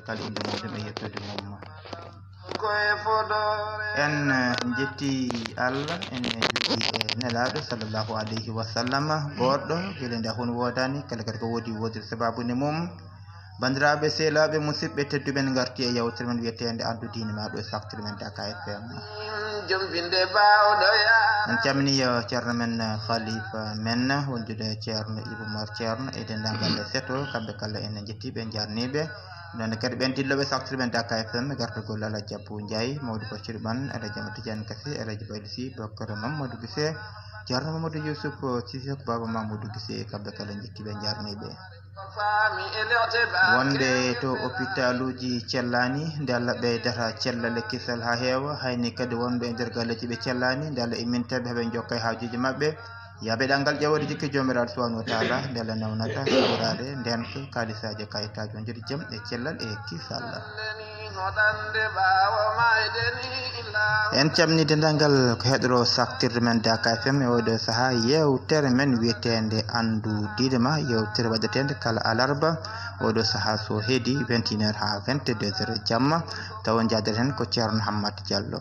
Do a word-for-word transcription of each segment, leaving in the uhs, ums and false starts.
Kala innde muɗum e yettude mum. En, eh, njetti Allah, en njuuli e Nelaaɗo sallallahu alayhi wa sallam, goɗɗo, weli nde hun woodani, kala kadi ko woodi, woodi sababu ne mum. Banndiraaɓe, sehlaaɓe, musidɓe tedduɓe, en ngarti e yewtere men wiyeteende Anndu Diine Ma ɗo e Saftirde Men Daka F M. En calminii, eh, ceerno men, eh, Khalifa men, wondude ceerno Ibou Mar Ceerno e denndaangal seto, kamɓe kala en njettii ɓe, en njaarnii ɓe. Noon kadi ɓeen dillooɓe Saftirde Men Daka F M, gartugol Alhaji Abou Ndiaye, Mawdo Bachir Ban, Alhaji Amadou Tidiane Kassé, Alhaji Bayli Sy, Bokar Mamadou Gissé, Ceerno Mamadou Youssouf Cissé, ko Baaba Mamadou Gissé, kamɓe kala njettii ɓe, njaarnii ɓe. Wonde to hôpitaluuji cellaani, nde Allah ɓeydata cellal e kisal haa heewa, hayni kadi wonɓe e nder galleeji ɓe cellaani, nde Allah imminta ɓe, heɓe njokka e haajuuji maɓɓe. Yaaɓe ɗanngal ƴeewde jikke Joomiraaɗo Subhaanahu wa Taala, nde Allah nawnata suɓoraade ndeenka kaalisaaji e kayitaaji, wondude jam e cellal e kisal. En calminii denndaangal ko heɗotoo Saftirde Men Daka F M e oo ɗoo sahaa, yeewtere men wiyeteende Anndu Diine Ma, yeewtere waɗeteende kala alarba oo ɗoo sahaa so heedi vingt et une heures haa vingt-deux heures jamma, tawa njaadata heen ko Ceerno Hammat Diallo.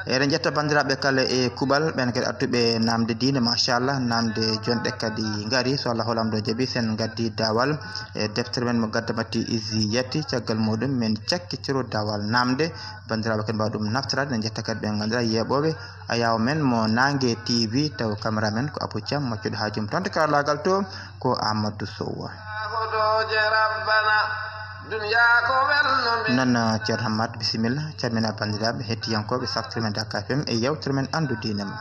Eɗen njetta banndiraaɓe kala e kuuɓal, ɓeen kadi artuɓe naamde diine, machallah, naamde jonɗe kadi ngari, so Allah hoolam ɗo jaɓi, sen ngaddi daawal e deftere men Muqaddamatul Izziyati, caggal muɗum men cakkitiro daawal naamde, banndiraaɓe kadi mbaawa ɗum naftoraade, en njetta kadi ɓe ngannduɗaa yeeɓooɓe, ayaawo men mo Naange T V, taw caméra men ko Abou Thiam, maccuɗo haaju mum toon to karallaagal to, ko Amadou Sow. Noon, Ceerno Hammat, bisimilla, calmina banndiraaɓe hettiyankooɓe Saftirde Men Daka F M e yeewtere men Anndu Diine Ma.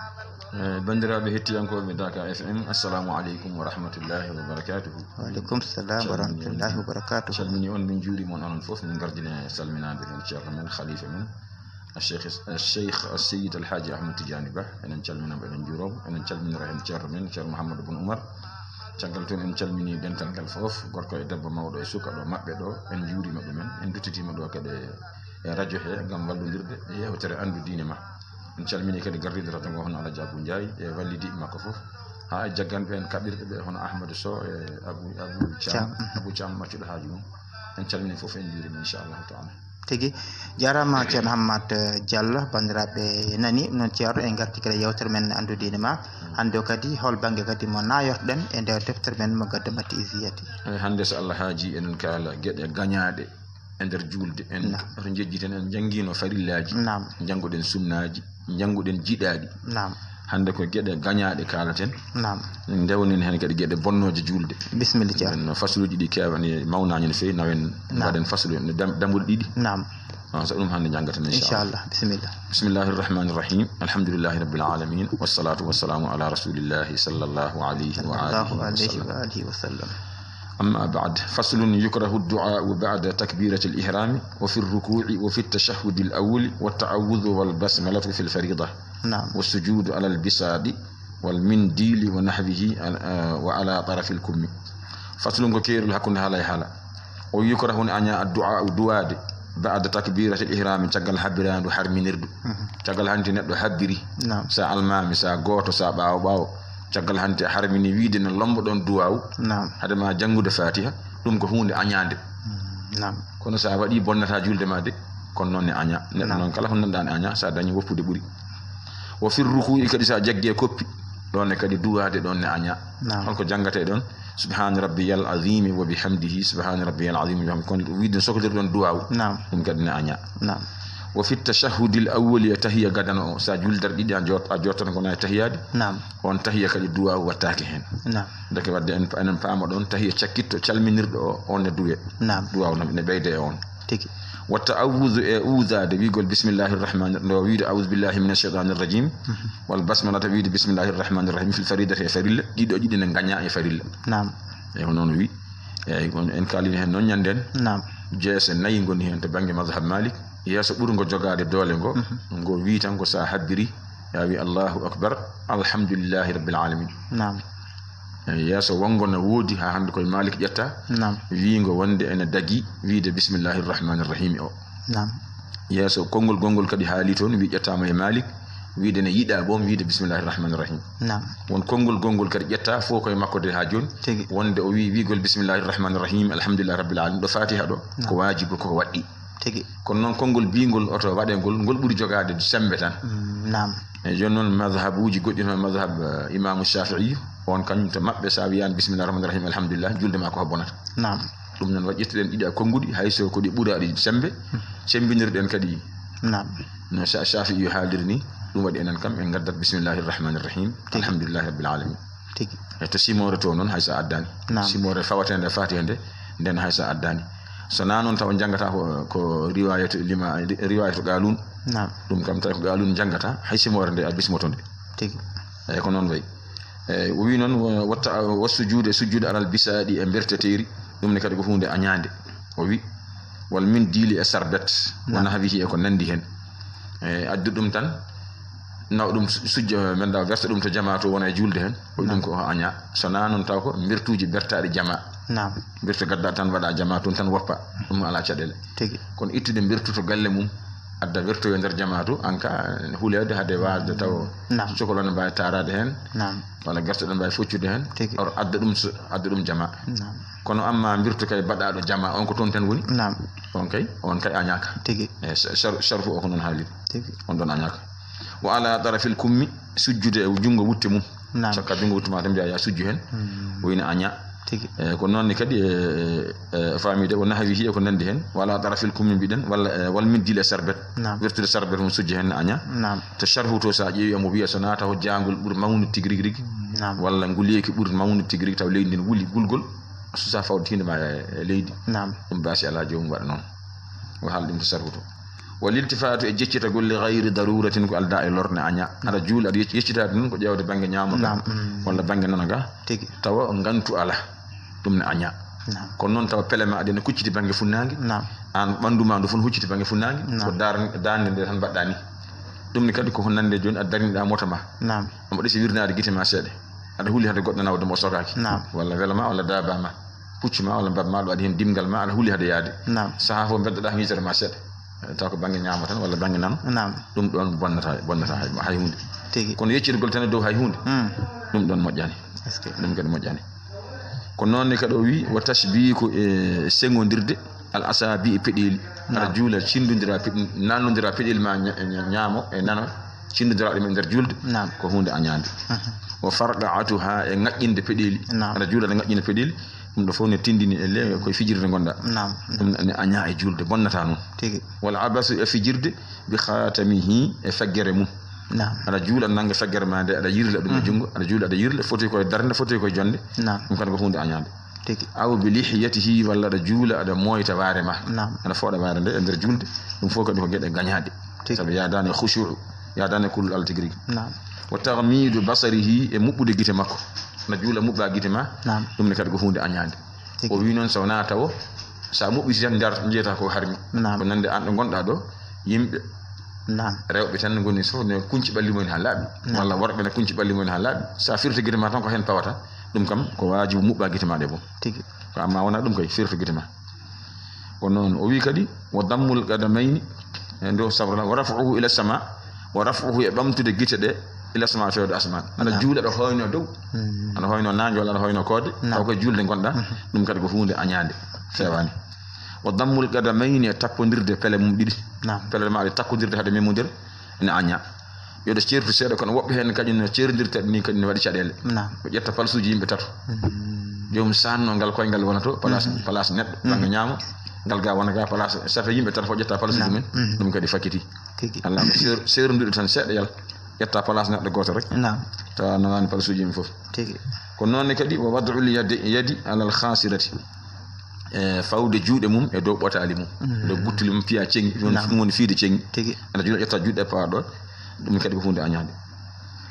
Eh, banndiraaɓe hettiyankooɓe Daka F M, assalamu aleykum wa rahmatullahi wa barakatuhu. Wa aleykum salam wa rahmatullahi wa barakatuhu. Calmini on, min njuurima on, onon fof, min ngardini e salminaade heen ceerno men, khalifa men, Cheikh, Cheikh Seydi Alhaji Ahmad Tidiane Ba, enen calmina mo, enen njuuroo mo, enen calminira heen ceerno men, Ceerno Mouhamadou Boun Oumar. Caggal toon en calminii dental ngal fof, gorko e debbo, mawɗo e suka ɗo maɓɓe ɗo, en njuuriima ɗumen, en duttitiima ɗo kadi e radio he ngam wallondirde e yeewtere Anndu Diine Ma. En calminii kadi gardiiɗo radio ngo hono Alhaji Abou Ndiaye e wallidiiɓe makko fof, haa e jagganɓe en kaɓirɗe ɓe hono Ahmadou Sow e Abou, Abou Thiam, Thiam, mhm. Abou Thiam maccuɗo haaju mum. En calminii fof, en njuuriima inchallahu taala. Tigi. Jaaraama Ceerno Hammat, eh, Diallo, banndiraaɓe nani, noon ceerno en ngarti kadi yeewtere men Anndu Diine Ma. Hannde o kadi, hol bannge kadi mo naayortoɗen e nder deftere men Muqaddamatul Izziyati? Eh, hannde so Allah haajii, enen kaala geɗe gañaaɗe e nder juulde. En Naam. Oto njejjiten, en njanngiino farillaaji, Naam. Njannguɗen sunnaaji, njannguɗen jiɗaaɗi. Naam. Hannde ko geɗe gañaaɗe kaalaten. Naam. Ndewnen heen kadi geɗe bonnooje juulde. Bisimilla, ceerno. Nden no fasluuji ɗi keewa, ni mawnaani no feewi, nawen Naam. Mbaɗen faslu, no dam-, dambuɗe ɗiɗi. Naam. Ah, so ɗum hannde njanngaten, inchallah. Inchallah, bisimilla. Bismillahi rahmani rahim. Alhamdulillahi rabbil alamin. Wassalatu wassalamu ala rasulillahi sallallahu alayhi wa alihi wa sallam. Sallallahu alayhi wa alihi wa sallam. أما بعد، فصل: يكره الدعاء بعد تكبيرة الإحرام وفي الركوع وفي التشهد الأول والتعوذ والبسملة في الفريضة. Naam. والسجود على البساط والمنديل ونحوه، آه، وعلى طرف الكم. Faslun ko keerol hakkunde haala e haala. O yukrahu, ne añaa, addu'a, duwaade, ba'da takbiratil ihrami, caggal habbiraandu harminirdu. Mhm. Caggal hanti neɗɗo habbiri, Naam. Sa almaami, sa gooto, sa ɓaawo ɓaawo, caggal hanti a harmini, wiide ne lombo ɗon duwaawu, Naam. Hade ma janngude Fatiha, ɗum ko huunde añaande. Mm, naam. Kono sa waɗi, bonnata julde ma de, kono noon ne aña. Neɗɗo Naam. Noon kala ko nanɗa ne aña, sa dañi woppude ɓuri. Wo fir ruku'i kadi, sa jaggi e koppi, ɗon ne kadi duwaade ɗon ne aña. Naam. Holko janngate ɗon? Subhaana rabbiyal azimi wa bihamdihi, subhaana rabbiyal azimi wa bihamdihi. Kono wiide sokodir ɗon duwaawu. Naam. Ɗum kadi ne aña. Naam. Wo fit tashahhudil awwali, e tahiya gadano o, sa juldar ɗiɗi, a jot-, a jottata ko na e tahiyaade. Naam. On tahiya kadi duwaawu wattaake heen. Naam. Ndeke wadde en, enen paama ɗon tahiya cakkitto calminirɗo o, on ne duwe. Naam. Duwaawu ne, ne ɓeyde e on. Tigi. Wa ta'awudu, e uudaade, wiigol bismillahir rahmanir, ndo wiide a'udhu billahi minash shaitanir rajim. Mhm. Wal basmalata, wiide bismillahir rahmanir rahim fil faridati, e farilla. Ɗiɗo ɗiɗi ne ngaña e farilla. Naam. E hono on wi. Eyi, on, en kaalini heen noon ñannden. Naam. Jeese nayi ngoni heen to bannge mazhab Malik. Yeeso ɓurngo jogaade doole ngo, Mhm. Ngo wii tan ko sa habbiri, ya wi Allahu akbar, alhamdulillahi rabbil alamin. Naam. Eyi, yeeso wonngo no woodi haa hannde koye Malik ƴetta. Naam. Wiingo wonde ene dagi wiide bismillahir rahmanir rahim o. Naam. Yeeso konngol gonngol kadi haali toon, wi ƴettaama e Malik, Wiide ne yiɗaa boom wiide bismillahi rahmani rahim. Naam. Won konngol gonngol kadi ƴetta fof koye makko de haa jooni. Tigi. Wonde o wii wiigol bismillahi rahmani rahim, alhamdulillahi rabbil alamin, ɗo fatiha ɗo, naam, ko waajibu, koko waɗɗi. Tigi. Kono noon konngol biingol oto waɗe ngol, ngol ɓuri jogaade semmbe tan. Mm, naam. E jooni noon madhabuuji goɗɗi, hono madhab, eh, imaamu Shafi'i, on kañum to maɓɓe, so a wiyaani bismillahi rahmani rahim, alhamdulillah, julde maa ko bonnata. Naam. Ɗum noon waɗi ƴettuɗen ɗiɗi a konnguɗi, hay so ko ɗi ɓuraaɗi semmbe, semmbinirɗen kadi. Naam. No Sha-, Shafi'i yo haaliri ni, ɗum waɗi enen kam en ngaddat bismillahi rahmani rahim, tigi, alhamdulillahi rabbil alamin. Tigi. E to simoore to noon hay so a addaani. Naam. Simoore fawateende fatiha nde, nden hay so a addaani. So naa noon taw njanngata ko, ko riwayatu lima, riwayatu Qaalun. Naam. Ɗum kam tawi ko Qaalun njanngata, hay simoore nde a bismoto nde. Tigi. Eyi, ko noon wayi. Eyi, o wi noon, wa-, watta, wa sujuude, sujjude alal bisaaɗi e mberteteeri, ɗum ne kadi ko huunde añaande. O wi, wal min diili e sarbet, wa, naam, nahwihi e ko nanndi heen. Eyi, addu ɗum tan, naw ɗum su-, sujjo, men da werta ɗum to jamaa to wona e juulde heen, o wi ɗum, naam, ko aña. So naa noon taw ko mbertuuji bertaaɗi jamaa. Naam. Mbertu gadda tan waɗa jamaa, toon tan woppa, ɗum alaa caɗeele. Tigi. Kono ittude mbertu to galle mum, adda wertoyo nder jamaatu, an ka huleede hade waasde taw, naam, cokol on mbaawi taaraade heen, naam, walla gerte ɗon mbaawi foccude heen. Tigi. Or adda ɗum so, adda ɗum jama. Naam. Kono amma mbirtu kay baɗaaɗo jama, on ko toon tan woni? Naam. On kay, on kay añaaka. Tigi. E sar-, sar-, sarfu o ko noon haaliri. Tigi. On ɗon añaaka. Wa ala tarafil kummi, sujjude e junngo wutte mum. Naam. Cakka junngo wutte ma tan mbiya ya sujju heen. Hmm. O ina aña. Tigi. E, ko noon ne kadi, e, e, e, faamide, o nahwihi e ko nanndi heen. Wala tarafil kummi mbiɗen, walla, e, wal min dile sarbet. Naam. Wertude sarbet mum sujja heen ne aña. Naam. To sharhu to, so a ƴeewi omo wiya so naata ko jaangol ɓuri mawnude tigi rigi rigi. Naam. Walla nguleeki ɓuri mawnude tigi rigi, taw leydi ndin wuli gulgol, susa fawde tiinde ma e, e leydi. Naam. Ɗum baasi alaa, joomum waɗa noon. O haala ɗum to sharhu to. Wal iltifaatu e jeccitagol li gayri daruratin, ko aldaa e lor ne aña. Aɗa juula, aɗa yecc-, yeccitaade noon ko ƴeewde bannge ñaamo ga, naam, mm, walla bannge nano ga. Tigi. Tawa ngantu alaa. Ɗum ne aña. Naam. Kono noon tawa pele ma aɗa ene kucciti bannge funnaange. Naam. Aan ɓanndu ma ndu fof ne hucciti bannge funnaange. Naam. Ko daar-, daande nde tan mbaɗɗa ni. Ɗum ne kadi ko nande jooni a darniɗa moto ma. Naam. Omo ɗesi wirnaade gite ma seeɗa. Aɗa huli hade goɗɗo nawde mo sokaaki. Naam. Walla welo ma, walla daaba ma. Puccu ma, walla mbab ma, ɗo aɗa heen dimngal ma, aɗa huli hade yaade. Naam. Sahaa fof mbeddoɗa ko yiytere ma seeɗa. Taw ko bannge ñaamo tan walla bannge nano. Naam. Ɗum ɗoon bonnata, bonnata hay, hay huunde. Tigi. Kono yeccitgol tan e dow hay huunde. Hmm. Ɗum ɗoon moƴƴaani. Est-ce que? Ɗum kadi moƴƴaani. Ko noon ne kadi o wi, wa tashbiku e seŋondirde al asabi e peɗeeli. Naam. Aɗa juula, cindondira peɗ-, nannondira peɗeeli ma ña-, ña-, ñaamo e nano, cindondira ɗum e nder juulde. Naam. Ko huunde añaande. Mhm. Wa farqa'atuha e ŋaƴƴinde peɗeeli. Naam. Aɗa juula, aɗa ŋaƴƴina peɗeeli. Ɗum ɗo fof ne tindini e le-, koye fijirde ngonɗa. Naam. Ɗum ne aña e juulde, bonnata noon. Tigi. Wal abasu e fijirde bi khatamihi e feggere mum. Naam. Aɗa juula, aɗa nannga feggere ma nde, aɗa yirla ɗum e, mhm, junngo, aɗa juula, aɗa yirla, foti koye darnde, foti koye jonnde. Naam. Ɗum kadi ko huunde añaande. Tigi. Aw bi lihiyatihi, walla aɗa juula, aɗa mooyta waare ma. Naam. Aɗa fooɗa waare nde e nder juulde, ɗum fof kadi ko geɗe gañaaɗe. Tigi. Sabu yaadaani e khushu'u, yaadaani e kullol Allah tigi rigi. Naam. Wa taghmidu basarihi, e muɓɓude gite makko. Aɗa juula, muɓɓa gite ma, naam, ɗum ne kadi ko huunde añaande. Tigi. O wi noon, so wonaa taw, so a muɓɓiti tan, njar-, njiyata ko harmi. Naam. Ko nande aan ɗo ngonɗa ɗo, yimɓe, naam, rewɓe tan ngoni so ne kunci ɓalli mumen haa laaɓi. Naam. Walla worɓe ne kunci ɓalli mumen haa laaɓi. So a firti gite ma tan ko heen pawata. Ɗum kam ko waajibu, muɓɓa gite ma ɗe boom. Tigi. Ko amma wona ɗum kay, firti gite ma. Ko noon o wi kadi, wa dammul qadamayni, e ndo sabra, wa raf'uhu ila sama, wa raf'uhu e ɓamtude gite ɗe, ila sama, fewde asmaan. Aɗa, naam, juula, aɗa hoyno dow. Hmm. Aɗa hoyno naange walla aɗa hoyno koode, naam, taw koye juulde ngonɗa, mhm, ɗum kadi ko huunde añaande, feewaani. Wa dammul qadamayni e tappondirde pele mum ɗiɗi. Naam. Pele ma ɗe takkondirde hade memodire, ene aña. Yo ɗe ceertu seeɗa, kono woɓɓe heen kadi no ceerndirta ni kadi ne waɗi caɗeele. Naam. Ko ƴetta palsuuji yimɓe tato. Mm. Joomum saanno ngal koyngal wona to, place, mhm, place neɗɗo, mhm, bannge ñaamo, ngal ga wona ga place, safe yimɓe tato fof ƴetta palsuuji, naam, mum en. Mhm. Ɗum kadi fakkiti. Tigi. Allah ko seer-, seerndude tan seeɗa yal, ƴetta place neɗɗo gooto rek. Naam. Tawa nawaani palsuuji yimɓe fof. Tigi. Ko noon ne kadi wa wad'ul yadi, yadi alal khasirati. E fawde juuɗe mum e dow ɓotaali mum. Mm. Dow guttuli mum, piya ceŋi, ɗum, naam, ɗum woni fiyde ceŋi. Tigi. Aɗa juula, ƴetta juuɗe paaɗo, ɗum kadi ko huunde añaande.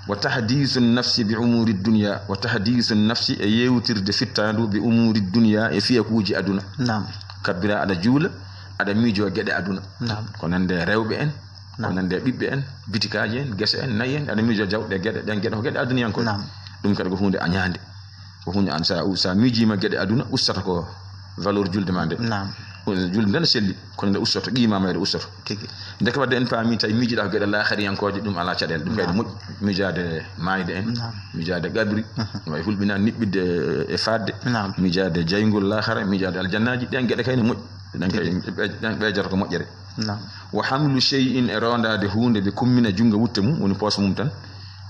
Wa tahdisu nafsi bi umuri dunya, wa tahdisu nafsi e yewtirde fittaandu bi umuri dunya e fiyakuuji aduna. Naam. Kabbira aɗa juula, aɗa miijo geɗe aduna. Naam. Ko nande rewɓe en, ko, naam, nande ɓiɓɓe en, bitikaaji en, gese en, nayi en, aɗa miijo jawɗe geɗe, ɗen geɗe ko geɗe aduniyankoje. Naam. Ɗum kadi ko huunde añaande. Ko huunde an sa, sa miijiima geɗe aduna, ustata ko valeur julde ma nde. Naam. Julde nde ne selli, kono nde ustoto, qiima mayre ustoto. Tigi. Ndeke wadde en paami tawi miijiɗa ko geɗe laakhariyankooje, ɗum alaa caɗeele. Ɗum kay ne moƴƴi. Miijaade maayde en, miijaade qabri, no wayi hulɓinaa niɓɓidde e faaɗde, miijaade jayngol laakhara, miijaade aljannaaji, ɗeen geɗe kay ne moƴƴi. Ɗeen kay ɓe-, ɓe-, ɓeydoto ko moƴƴere. Wa hamlu shay'in, e rondaade huunde, bi kummina, junngo wutte mum, woni poos mum tan.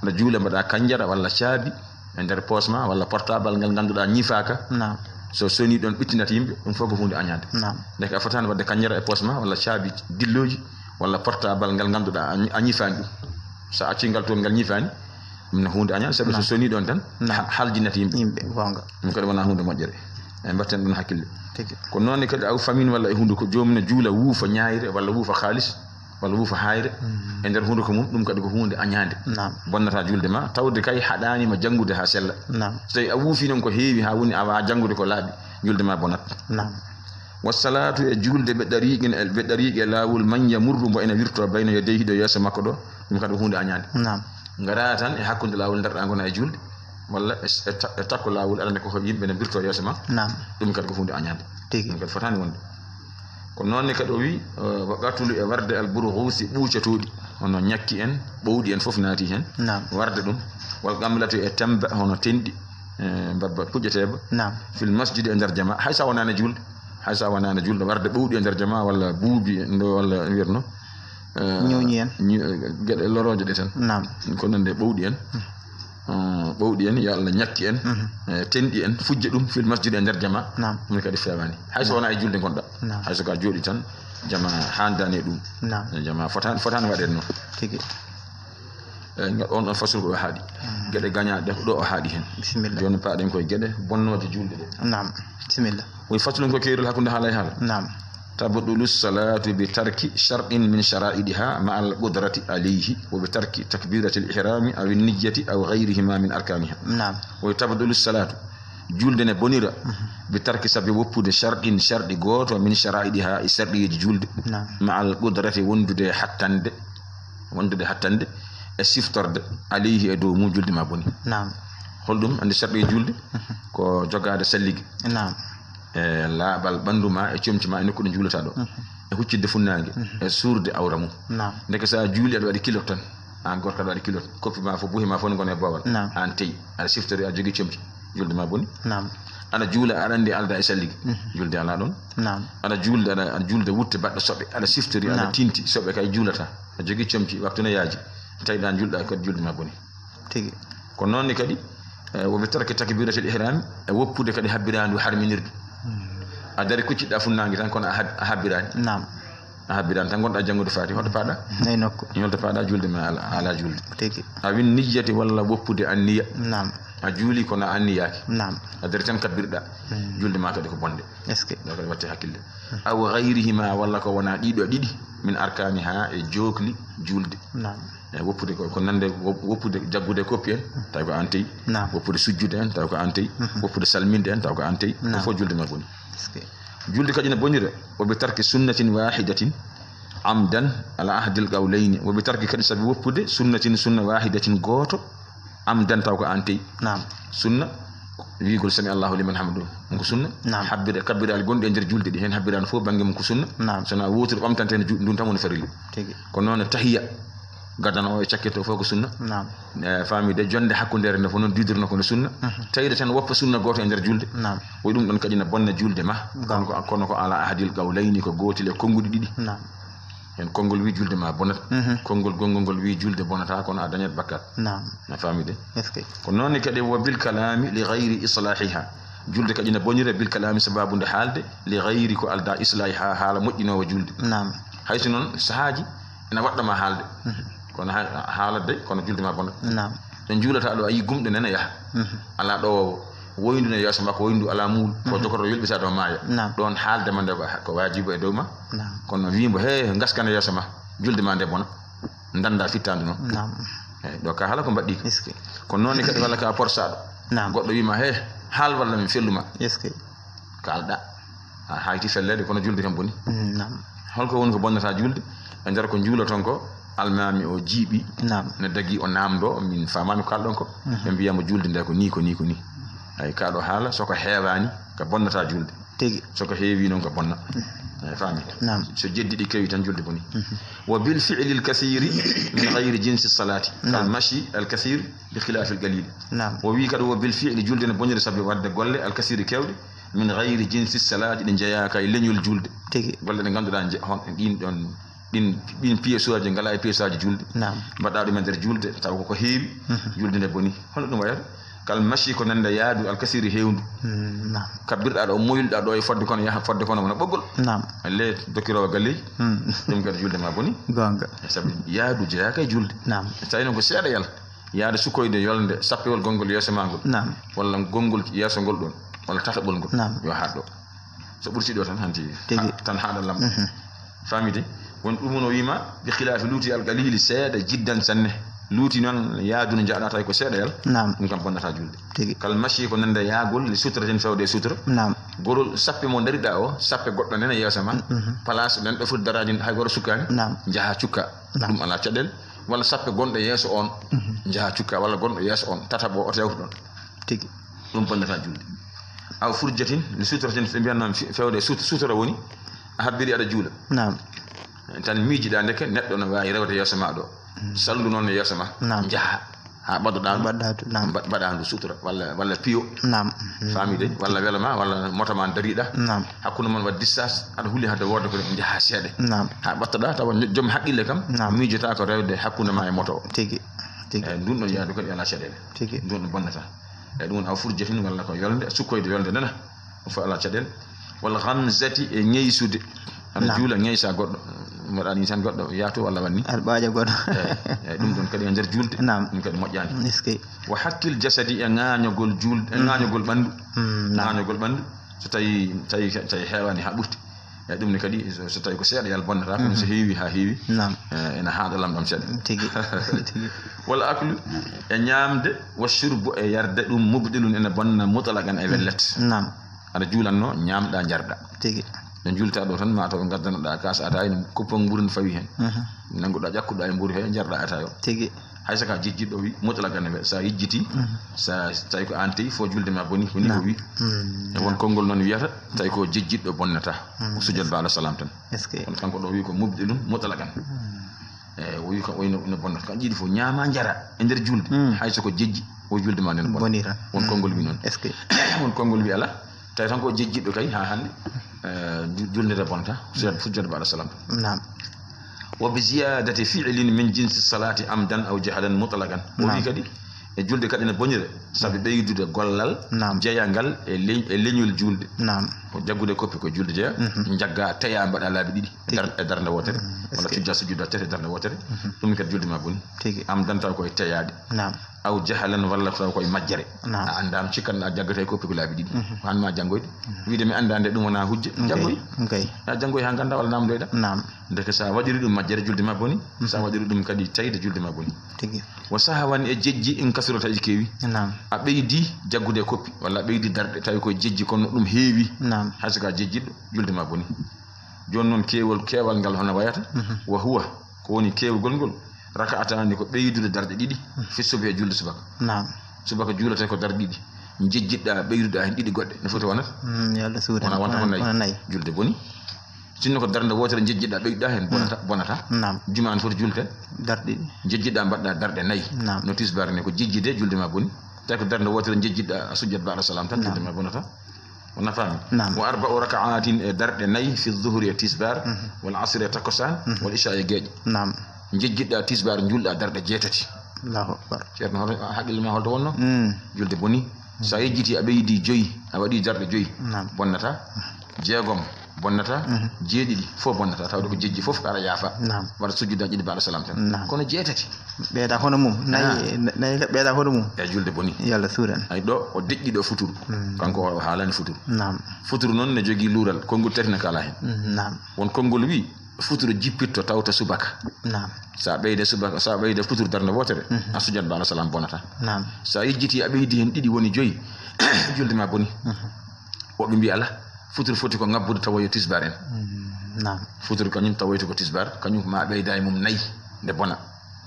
Aɗa juula, mbaɗa kanjara walla caabi e nder poos ma, walla portable ngal ngannduɗaa ñifaaka. So soni ɗon ɓittinat yimɓe, ɗum fof ko huunde añaande. Ndeke a fotaani waɗde kanjara e poos ma, walla caabi dillooji, walla portable ngal ngannduɗaa a ñi-, a ñifaani ɗum. So a accii ngal toon ngal ñifaani, ɗum ne huunde añaande, sabu so soni ɗon tan, ha-, haljinat yimɓe. Yimɓe, goonga. Ɗum kadi wonaa huunde moƴƴere. E mbatten ɗum hakkille. Tigi. Ko noon ne kadi, aw famin, walla e huunde ko joomum ne juula, wuufa ñaayre, walla wuufa haalis, walla wuufa haayre e nder hunnduko mum, ɗum kadi ko huunde añaande. Bonnata julde ma, tawde kay haɗaani ma janngude haa sella. So tawi a wuufi noon ko heewi haa woni a waawaa janngude ko laaɓi, julde ma bonat. Wa salaatu, e julde, bi ɗariiqin, e bi ɗariiqi, e laawol, man yamurru, mbo ena wirtoo, bayna yadayhi, ɗo yeeso makko ɗo, ɗum kadi ko huunde añaande. Ngaraa tan e hakkunde laawol, ndarɗaa ngona e julde, walla e, e ta-, e takko laawol, aɗa annda ko yimɓe ne mbirtoo yeeso ma. Ɗum kadi ko huunde añaande. Tigi. Ɗum kadi fotaani wonde. Ko noon ne kadi o wi, eh, wa qatlu, e warde, al burghusi, ɓuucotooɗi, hono ñakki en, ɓowɗi en, fof naati heen. Warde ɗum. Wal qamlati, e temmba, hono tenɗi, eh, mbabba puƴƴeteeba. Fil masjidi, e nder jama, hay so a wonaani e julde. Hay so a wonaani e julde, warde ɓowɗi e nder jama, walla buubi, ndo, walla wiyatno, eh, ñuuñi en. Ñu-, geɗe lorooje ɗe tan. Ko nande ɓowɗi en. Eh, ɓowɗi en, yo Allah ñakki en, eh, tenɗi en, fujja ɗum fil masjid, e nder jama. Ɗum kadi feewaani. Hay so wonaa e julde ngonɗa. Hay so ka jooɗi tan, jama haandaani e ɗum. Jama fotaani, fotaani waɗeede noon. Tigi. Eh, nga-, on ɗon faslu ko ɗo haaɗi. Geɗe gañaaɗe ɗe ko ɗo o haaɗi heen. Bisimilla. Jooni paaɗen koye geɗe bonnooje julde ɗe. Naam. Bisimilla. Woy faslun ko keerol hakkunde haala e haala. Naam. Tabdulu salatu bi tarki shartin min shara'idiha ma'al qudrati alayhi wa bi tarki takbiratil ihrami aw niyyati aw ghayrihima min arkaniha. Naam. Woy tabdulu salatu, julde ne bonira, bi tarki, sabi woppude, shartin, sharti gooto, min shara'idiha, e shartiiji julde, ma'al qudrati, wondude hattande, wondude hattande e siftorde, alayhi, e dow mum, julde ma boni. Naam. Holɗum? Andi sharti julde ko jogaade sallige. Naam. E laaɓal ɓanndu ma, e comci ma, e nokku ɗo njuulata ɗo, e huccitde funnaange, e suurde awra mum. Naam. Ndeke so a juuli, aɗa waɗi kilot tan, aan gorko aɗa waɗi kilot, koppi ma fof, buhe ma fof ne ngona e boowal. Naam. Aan teyi, aɗa siftori, aɗa jogii comci, julde ma boni. Naam. Aɗa juula, aɗa anndi aldaa e sallige, julde alaa ɗoon. Naam. Aɗa juulde, aɗa, aɗa juulde wutte baɗɗo soɓe, aɗa siftori, aɗa tinti, soɓe kay juulata, aɗa jogii comci, waktu ne yaaji, tawi ɗaan juulɗa kadi, julde ma boni. Tigi. Ko noon ne kadi, eh, wo bi tarki takbiratil ihrami, e woppude kadi habbiraandu harminirdu. A dari kucciɗɗa funnaange tan, kono a hab-, a habbiraani. Naam. A habbiraani tan, ngonɗa janngude Faatiha, hoto paaɗa? Nayi nokku. Holto paaɗa? Julde ma ala, ala julde. Tigi. A win niyyati walla woppude anniya. Naam. A juuli kono a anniyaaki. Naam. A dari tan kabbirɗa. Julde ma kadi ko bonde. Est-ce que? Ɗo kadi watte hakkille. Aw ghayrihima, walla ko wona ɗiɗo ɗiɗi, min arkaniha, e jookli julde. Naam. E woppude ko, ko nande wo-, woppude jaggude koppi en, tawi ko an tawi. Naam. Woppude sujjude en, tawi ko an tawi. Woppude salminde en, tawi ko an tawi. Naam. Ko fof julde ma boni. Est-ce que? Julde kadi ne bonira, wo bi tarki sunnatin wahidatin amdan ala ahdil qawlayni, wo bi tarki kadi sabi woppude sunnatin, sunna, wahidatin, gooto, amdan, taw ko an tawi. Naam. Sunna, wiigol sami Allahu liman hamdu, ɗum ko sunna. Naam. Habbira, kabbiraali gonɗi e nder julde ɗi, heen habbiraano fof bannge mum ko sunna. Naam. So wonaa wootere ɓamtante heen ju-, ndun tan woni farilla. Tigi. Ko noon tahiya, gadano o e cakkito fof ko sunna. Naam. E, faamide, jonnde hakkundeere nde fof noon diidorno ko no sunna. Tawde tan woppa sunna gooto e nder julde. Naam. Woy ɗum ɗon kadi na bonna julde ma. Naam. Kono ko, kono ko ala ahadil qawlayni, ko gootel e konnguɗi ɗiɗi. Naam. Heen konngol wi julde ma bonat. Konngol gonngol ngol wi julde bonata, kono a dañat bakkat. Naam. Na faamide? Est-ce que? Ko noon ne kadi, wa bil kalami li ghayri islahiha. Julde kadi na bonira bil kalami, sababu nde haalde, li ghayri, ko alda, islahiha, haala moƴƴinoowo julde. Naam. Hay so noon sahaaji ina waɗɗo ma haalde. Kono ha-, haalade, kono julde ma bonat. Naam. Ɗo juulata ɗo, a yii gumɗo nana yaha. Alaa ɗo woyndu ne yeeso makko, woyndu alaa muul. Ko jogoto yolɓitaade o maaya. Naam. Ɗoon haalde ma nde ko, ko waajibu e dow ma. Naam. Kono wii mbo, "He, ngaskana yeeso ma, julde ma nde bona." Ndannda fittaandu noon. Naam. Eey, ɗo ka haala ko mbaɗɗii ka. Est-ce que? Kono noon ne kadi walla ka porsaaɗo. Naam. Goɗɗo wii ma, "He, haal walla mi fellu ma." Est-ce que? Kaalɗa. A hayti felleede, kono julde kam boni. Mm, naam. Holko woni ko bonnata julde? E nder ko juuloton ko, almaami o jiiɓi, naam, ne dagi o naamndo, min faamaani ko kaalɗon ko. Mhm. Ɓe mbiya mo julde nde ko nii, ko nii, ko nii. Ay, kaa ɗo haala, so ko heewaani, ko bonnata julde. Tigi. So ko heewi noon ko bonna. Eh, faami? Naam. So jeddi ɗi kewi tan julde boni. Mhm. Wa bil fi'li al kathiri min ghayri jinsi salati. Naam. Kal mashi al kathir bi khilafi al qalil. Naam. O wi kadi wa bil fi'li julde ne boniri sabu wadde golle al kathiri kewɗe min ghayri jinsi salati ɗe njeyaaka e leñol julde. Tigi. Golle ɗe ngannduɗaa je-, hon, ɗin ɗon, ɗin, ɗin pièce uji ngalaa e pièce uji julde. Naam. Mbaɗɗaa ɗum e nder julde, taw koko heewi, mhm, julde nde boni. Hono ɗum wayata? Kal mashi ko nande yaadu al kathiri heewndu. Mm, naam. Kabbirɗaa ɗo, moyluɗaa ɗo e fodde kono yaha, fodde kono wona ɓoggol. Naam. Le dokkiroowo galleeji, mm, ɗum kadi julde ma boni. Goonga. E sabu yaadu jeyaaka e julde. Naam. Tawi noon ko seeɗa yal. Yaade sukkoyde yolnde sappewol gonngol yeeso maa ngol. Naam. Walla gonngol yeeso ngol ɗoon, walla tataɓol ngol. Naam. Yo haaɗ ɗo. So ɓurti ɗo tan hanti. Tigi. Ha-, tan haaɗa lam. Mhm. Faamide? Won ɗum no wiima, bi khilaafi luuti al qalili seeɗa jiddan sanne. Luuti noon yaadu no njaɗa tawi ko seeɗa yal. Naam. Ɗum kam bonnata julde. Tigi. Kal mashi ko nande yaagol li sutratin fewde e sutra. Naam. Gorol sappe mo ndariɗa o, sappe goɗɗo nene yeeso ma. Mhm. Place ɓen ɗo foti daraade hay goto sukkaani. Naam. Njaha cukka. Naam. Ɗum alaa caɗeele. Walla sappe gonɗo yeeso on, mhm, njaha cukka, walla gonɗo yeeso on, tataɓo o tewto ɗon. Tigi. Ɗum bonnata julde. Aw furjatin, li sutratin, ɓe mbiyan noon fe-, fewde sut-, sutura woni, a habbiri aɗa juula. Naam. Tan miijiɗaa ndeke neɗɗo no waawi rewde yeeso ma ɗo. Mm. Salndu noon e yeeso ma. Naam. Njaha. Haa ɓaddoɗaa ndu. Mbaɗɗaa tu-, naam. Mba-, mbaɗaa ndu sutura, walla, walla piyo. Naam. Mhm. Faamide? Walla welo ma, walla moto ma dariɗa. Naam. Hakkunde mon waɗ distance, aɗa huli hadde woorde ko njaha seeɗa. Naam. Haa ɓattoɗaa, tawa njo-, joom haqqille kam, naam, miijata ko rewde hakkunde ma e moto o. Tigi, tigi. Eyi, ndun ɗon yaadu kadi alaa caɗeele. Tigi. Ndun ɗon bonnata. Eyi, ɗum woni aw furjatin walla ko yolnde, sukkoyde yolnde nana. Ɗum fof alaa caɗeele. Walla ghamzati e ŋeysude. Aɗa, naam, juula ŋeysa goɗɗo. Mbaɗa ni tan goɗɗo yaato walla wanni. Aɗa ɓaaƴa goɗɗo. Eyi, eyi, ɗum ɗon kadi e nder julde. Naam. Ɗum kadi moƴƴaani. Eskey. Wa haqqil jasadi e ŋaañagol julde, e, mhm, ŋaañagol ɓanndu. Mm, naam. Ŋaañagol ɓanndu. So tawi, tawi, tawi heewaani haa ɓurti. Eyi, ɗum ne kadi, so, so tawi ko seeɗa yal bonnata, kono so, mhm, heewi haa heewi, naam, eh, ena haaɗa lamɗam seeɗa. Tigi, tigi. Walla aklu, e ñaamde, wa shurbu, e yarde, ɗum mubɗilun ene bonna mutlaqan e wellet. Naam. Aɗa juulanno, ñaamɗa, njarɗa. Tigi. Ɗo juulta ɗo tan, ma taw ngaddanoɗa kaas ataaya, ene kuppon nguru ne fawi heen. Mhm. Nannguɗa, ƴakkuɗa e mburu he, njarɗa ataaya o. Tigi. Hay so ka jejjitɗo wi, mutlaqan wi, sa yejjiti, mhm, sa tawi ko an teyi, fof julde ma boni, ko ni o, naam, wi. Mm. E won konngol noon wiyata, tawi ko jejjitɗo bonnata. Mm. O sujjat ba'da salam tan. Est-ce que? Kono kanko ɗo wi ko mubɗilun mutlaqan. Mm. E, o wi ko, o wi no, no bonnata. Ko an jiiɗi fof, ñaama, njara e nder julde. Mm. Hay so ko jejji, o julde ma nden bonnata. Boni tan. Won konngol wi noon. Est-ce que? Won konngol wi alaa. Tawi tan ko jejjitɗo kay haa hannde, eh, ju-, julde nde bonta, sujjat, sujjat ba'da salam. Naam. Wa bi ziyadati fi'lin min jinsi salati amdan aw jahalan mutlaqan. O, naam, wi kadi, e julde kadi ne bonire, sabi ɓeydude gollal, naam, jeyangal e leñ-, e leñol julde. Naam. Ko jaggude koppi ko julde jeya, mhm, jagga teya mbaɗa laabi ɗiɗi, e dar-, e darnde wootere, mm, walla est-ce que? Cujja sujjuda tati e darnde wootere, mhm, ɗum kadi julde ma boni. Tigi. Amdan taw koye teyaade. Naam. Aw jahalan walla taw koye majjere. Naam. A anndaama, cikkanɗa jaggata e koppi ko laabi ɗiɗi. Mhm. Ko han ma janngoyde. Mhm. Wiide mi anndaa nde ɗum wona hujja. Ok. Janngoy. Ok. A janngoy haa ngannda walla namdoyɗa. Naam. Ndeke sa waɗiri ɗum majjere, julde ma boni. Mhm. Sa waɗiri ɗum kadi tayde, julde ma boni. Tigi. Wa sahawan e jejji in kasura tawi keewi. Naam. A ɓeydi jaggude e koppi walla a ɓeydi darɗe tawi koye jejji kono ɗum heewi. Naam. Hay so ka jejjitɗo, julde ma boni. Jooni noon keewol, keewal ngal hono wayata? Mhm. Wa huwa, ko woni keewgol ngol? Raka'ataani ko ɓeydude darɗe ɗiɗi, mhm, fi subhi e julde subaka. Naam. Subaka juulate ko darɗe ɗiɗi. Njejjitɗa, ɓeyduɗa heen ɗiɗi goɗɗe. No foti wonata? Mm, yo Allah suuɗan. Wona, wonata ko nayi. Wona nayi. Julde boni. Sinno ko darnde wootere njejjitɗa, ɓeyduɗa heen, bonata, mm, bonata. Naam. Jumaa ne foti juulde darɗe ɗiɗi. Njejjitɗa, mbaɗɗa darɗe nayi. Naam. No tisbaar ne ko jejjide, julde ma boni. Tawi ko darnde wootere njejjitɗa, a sujjat ba'da salam tan, naam, julde ma bonata. Wona faami? Naam. Wa arba'u raka'atin e darɗe nayi fi zuhri e tisbaar, mhm, wal asri e takkusaan, mhm, wal isha e geeƴe. Naam. Njejjitɗa tisbaar, njuulɗa darɗe jeetati. Allahu akbar. Ceerno, hoto, haqqille ma holto wonno? Mm. Julde boni. Mm. So a yejjiti, a ɓeydi joyi, a waɗi darɗe joyi. Naam. Bonnata. Jeegom bonnata. Mhm. Jeeɗiɗi fof bonnata. Tawde ko jejji fof aɗa yaafa. Naam. Waɗa sujjuda ɗiɗi ba'da salam tan. Naam. Kono jeetati. Ɓeyda hono mum. Nayi, ah, nayi ka ɓeyda hono mum. E julde boni. Yo Allah suuɗan. Ay ɗo, o deƴƴi ɗo futuru. Mm. Kanko o haalani futuru. Naam. Futuru noon ne jogii luural, konngol tati ne kala heen. Mm, naam. Won konngol wi, futuru jippitto tawta subaka. Naam. Sa ɓeyde subaka, sa ɓeyde futuru darnde wootere, mhm, a sujjat ba'da salam bonata. Naam. Sa yejjiti a ɓeydi heen ɗiɗi woni joyi, julde ma boni. Mhm. Woɓɓe mbi ala, futuru foti ko ngabbude tawoyo tisbaar en. Mm, naam. Futuru kañum tawoyta ko tisbaar, kañum ma ɓeyda e mum nayi nde bona.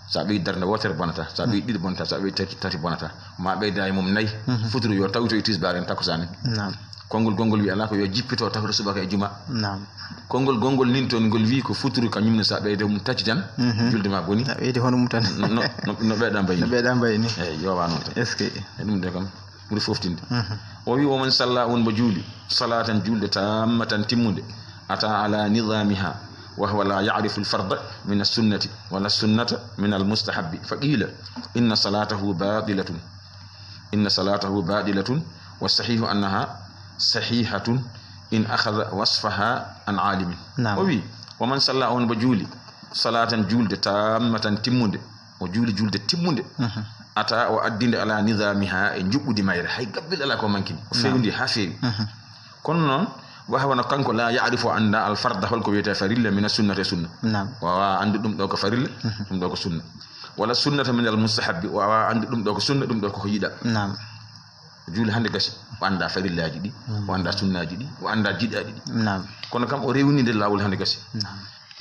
Sa ɓeydi darnde wootere bonata, sa ɓeydi, mm, ɗiɗi bonata, sa ɓeydi tati, tati bonata. Ma ɓeyda e mum nayi, mhm, futuru yo tawtoy tisbaar en, takkusaan en. Naam. Konngol gonngol wi alaa ko yo jippito tawhid subaka e juma. Naam. Konngol gonngol nin toon ngol wi ko futuru ka ñumne sa ɓeyde mum tacci tan, Mhm. julde ma boni. A ɓeydi hono mum tan. No, no, no, no ɓeyɗa mbayni. No ɓeyɗa mbayni. Eyi, yowa noon tan. Est-ce que? E ɗum de kam, ɓuri foftinde. Mhm. O wi, "Wa man salla, won mo juuli, salatan, julde, tammatan, timmunde, ata ala nidamiha, wa huwa la ya'rifu al-farda min as-sunnati, wa la sunnata min al-mustahabbi, fa qila, inna salatahu batilatun." Inna salatahu batilatun, wa sahihu annaha sahihatun in akhadha wasfaha an alimin. Naam. O wi, "Wa man salla, on mo juuli, salatan, julde, tammatan, timmunde." O juuli julde timmunde. Mhm. Ata o addinde ala nidamiha e njuɓɓudi mayre. Hay gabbil ala ko mankini. O Naam. fewndi ha fewi. Mhm. Kono noon, wa huwa kanko la ya'rifu anda al farda holko wiyete farilla min as-sunnati e sunna. Naam. Wawa andu ɗum ɗo ko farilla, Mhm. ɗum ɗo ko sunna. Wala sunnata min al mustahabbi, wawa andu ɗum ɗo ko sunna, ɗum ɗo ko yiɗa. Naam. Juuli hande gasi, o anda farillaji ɗi, Mhm. o anda sunnaji ɗi, o anda jiɗaɗi ɗi. Naam. Kono kam o rewnide lawol hande gasi. Naam.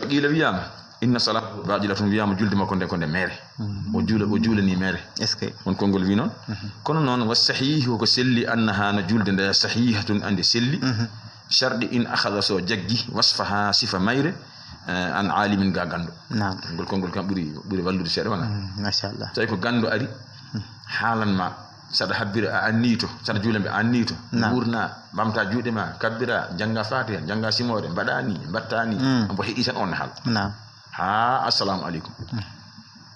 Qila wiyama, inna salata batilatun, wiyama julde makko nde ko nde mere. Mhm. O juula, o juulani mere. Est-ce que? On konngol wi noon. Mhm. Kono noon, wa sahihu ko selli, annaha na julde nde sahihatun ande selli. Mhm. Sharɗi in akhadha so jaggi, wasfaha sifa mayre, eh, an alimin ga ganndo. Naam. Ngol konngol kam ɓuri, ɓuri wallude seeɗa wona. Mm, machallah. Tawi ko ganndo ari, Mm. haalan ma, saɗa habbira a anniyto, saɗa juula mbe a anniyto. Naam. Wuurna, bamta juuɗe ma, kabbira, jannga fatiha, jannga simoore, mbaɗa ni, mbatta ni. Mm. Mbo heɗi tan on haal. Naam. Ha, assalamu aleykum. Mm.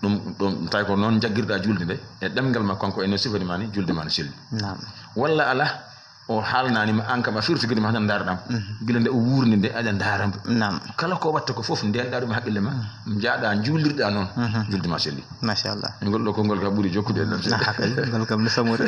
Ɗum, ɗum tawi ko noon jaggirɗa julde nde, e ɗemngal ma kanko ene sifani ma ni, julde ma no selli. Naam. Walla ala, o haalnani ma an kam a firti gide ma tan ndaaraɗam. Mhm. Gila nde o wuurni nde aɗa ndaara mbo. Naam. Kala ko watta ko fof ndenɗa ɗum haqqille ma, Mhm. njaaɗa njuulirɗa noon, Mhm. julde ma selli. Machallah. E ngol ɗo konngol kam ɓuri jokkude e ɗam seeɗa. Ah, kay, ngol kam no samude.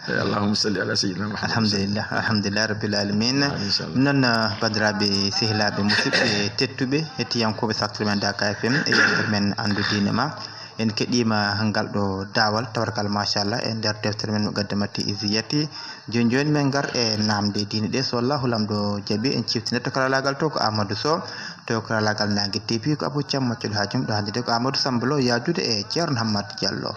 Eh, allahumma salli ala sayyidina Muhammad. Alhamdulillah, alhamdulillah rabbil alamin. Ah, inchallah. Noon, ah, bandiraɓe, sehilaaɓe, musidɓe, tettuɓe, hettiyankooɓe Saftirde Men Daaka F M e yewtere men Anndu Diine Ma. En keɗiima ngal ɗo daawal, tawarkal machallah, e nder deftere men Muqaddimati Izziyati. Jooni jooni men ngar e naamnde diine ɗe, so Allahu Laamɗo jaɓi, en ciftinat to karalaagal to ko Amadou Sow, to karalaagal Naange T V ko Abou Thiam, maccuɗo haajum ɗo hannde de ko Amadou Samba Lo, yaadude e Ceerno Hammat Diallo.